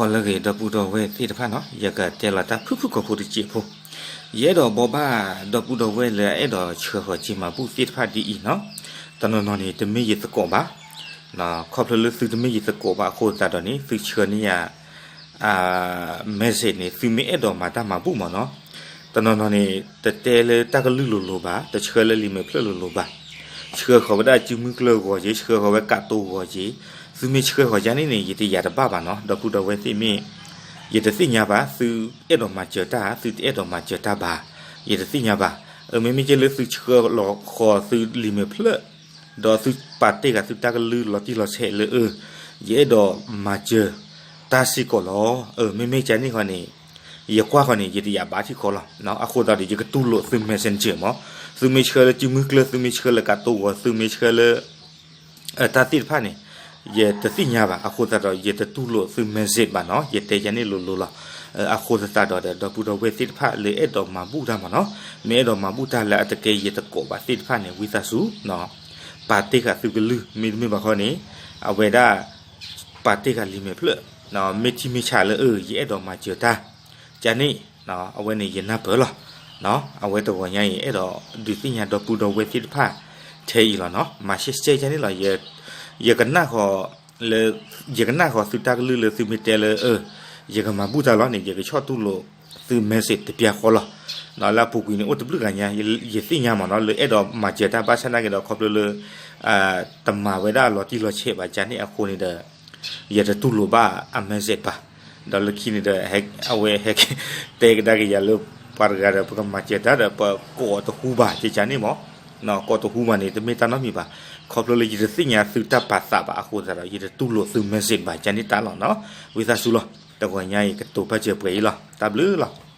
အိၣ်လၢဂ့ၤ ဒီပုၢ်ဒီဝဲၢ်သ့ၣ်တဖၣ်နီၤ, ယကတဲလီၤတၢ်ဖုၣ်ဖုၣ်ကိာ်ဖိတစဲးဖိ, ယအဲၣ်ဒိးဘိးဘၣ်ဒီပုၢ်ဒီဝဲၢ်လၢအအဲၣ်ဒိးဆှၢဃီၤက့ၤမၤဘူၣ်သ့ၣ်တဖၣ်ဒ်အံၤနီၤ, တနီၤနီၤန့ၣ် တမ့ၢ်ယသကိးဘၣ်, ခီဖျိလၢသုတမ့ၢ်ယသကိးဘၣ်အဃိသတးဒီးန့ၣ် သုဆှၢန့ၢ်ယၤ message န့ၣ် သုမ့ၢ်အဲၣ်ဒိးမၤတၢ်မၤဘူၣ်မးနီၤ, တနီၤနီၤန့ၣ် တတဲလၢတၢ်ကလုၢ်လိၤလိၤဘၣ်, တဆှၢလၢလံာ်မဲာ်ဖျၢၣ်လိၤလိၤဘၣ်, ဆှၢဃီၤဝဲဒၣ်စုမုၢ်ကျၢၢ်ဂီၤက့ၤ, ဆှၢဃီၤဝဲကးတိၤဂီၤက့ၤ, သုမ့ၢ်ဆှၢဃီၤယၤန့ၣ်န့ၣ် ယတယာ်တဘၣ်ဘၣ်နီၤ, ဒီပုၢ်ဒီဝဲၢ်သ့ၣ်မ့ၢ် ယတသ့ၣ်ညါဘၣ်, သုအဲၣ်ဒိးမၤစၢၤတၢ်, သုတအဲၣ်ဒိးမၤစၢၤတၢ်ဘၣ်, ယတသ့ၣ်ညါဘၣ်. အမ့မ့ၢ်ကဲလၢသုဆှၢလီၤဃီၤသုလံာ်မဲာ်ဖျၢၣ်, ဒီးသုပာ်တ့ၢ်ဃာ်သုတၢ်ကလုၢ်လီၤတံၢ်လီၤဆဲးလၢအၢ ယအဲၣ်ဒိးမၤစၢၤတၢ်စ့ၢ်ကီးလီၤ. အမ့မ့ၢ်ကဲန့ၣ်ဃီန့ၣ် ယကွၢ်ဃီန့ၣ် ယတယာ်ဘၣ်ထံၣ်ဃီလီၤ. အဃိသတးဒီး ယကတူၢ်လိာ်သု messenger မး, သုမ့ၢ်ဆှၢလၢစုမုၢ်ကျၢၢ်, သုမ့ၢ်ဆှၢလၢကးတိၤဂီၤ, သုမ့ၢ်ဆှၢလၢ တၢ်သ့ၣ်တဖၣ်န့ၣ် ယတသ့ၣ်ညါဘၣ်အဃိသတးဒီး ယတတူၢ်လိာ်သု message ဘၣ်နီၤ, ယတဲယၤန့ၣ်လိၤလိၤလီၤ. အဃိသတးဒီး ဒီပုၢ်ဒီဝဲၢ်သ့ၣ်တဖၣ်လၢအဲၣ်ဒိးမၤဘူၣ်တၢ်မးနီၤ, မ့ၢ်အဲၣ်ဒိးမၤဘူၣ်တၢ်လၢအတကဲယသကိးဘၣ်သ့ၣ်တဖၣ်န့ၣ် ဝံသးစူၤ ပာ်တ့ၢ်ဃာ်သုကလုၢ်, မ့တမ့ၢ်ဘၣ်ဃီန့ၣ် အဝဲဒၣ် ပာ်တ့ၢ်ဃာ်လံာ်မဲာ်ဖျၢၣ်, မ့ၢ်ထံၣ်မ့ၢ်ဆးလၢအၢ ယအဲၣ်ဒိးမၤစၢၤတၢ် ကန့ၣ် အဝဲန့ၣ်ယနၢ်ပၢၢ်လီၤ. အဝဲတဂီၤညါအံၤ အဲၣ်ဒိးဒုးသ့ၣ်ညါဒီပုၢ်ဒီဝဲၢ်သ့ၣ်တဖၣ်ထဲအံၤလီၤနီၤ, မၤရှဲရှဲကန့ၣ်လီၤ. ယကနၣ်ဃီၤလၢ ယကနၣ်ဃီၤသုတၢ်ကလုၢ်လၢသုမ့ၢ်တဲလၢအၢ ယကမၤဘူၣ်တၢ်လီၤန့ၣ် ယကဆီၣ်တူၢ်လိာ်သု message တပျၢ်ဃီလီၤ. လၢအပူၤကွံာ်န့ၣ် အိၣ်တဘျုးဂၤညါ ယသ့ၣ်ညါမးနီၤ လၢအဲၣ်ဒိးမၤစၢၤတၢ်ဘၣ်ဆၣ်နာ်က့ဒီး ခီဖျိလၢ တမၤဝဲဒၣ်လီၤတံၢ်လီၤဆဲးဘၣ်ကန့ၣ်အဃိန့ၣ်ဒီး ယတတူၢ်လိာ်ဘၣ်အ message ဘၣ်. ဒီးလၢခံန့ၣ်ဒီး အဝဲဟဲက့ၤ တဲကဒါက့ၤယၤလၢ ပှၤတဂၤဒီး ပကမၤစၢၤတၢ်ဒီး ပကိးတဟူဘၣ်ကကန့ၣ်မး, ကိးတဟူဘၣ်န့ၣ် တမ့ၢ်တၢ်နီတမံၤဘၣ်. ခီဖျိလၢယတသ့ၣ်ညါသုတၢ်ပာ်သးဘၣ်အဃိသတးဒီး ယတတူၢ်လိာ်သု message ဘၣ်ကန့ၣ်တၢ်လီၤနီၤ. ဝံသးစူၤလီၤ. တဂီၤညါအံၤ ကတိၤဘၣ်စၢၤပှဲၤအံၤလီၤ. တၢ်ဘျုးလီၤ.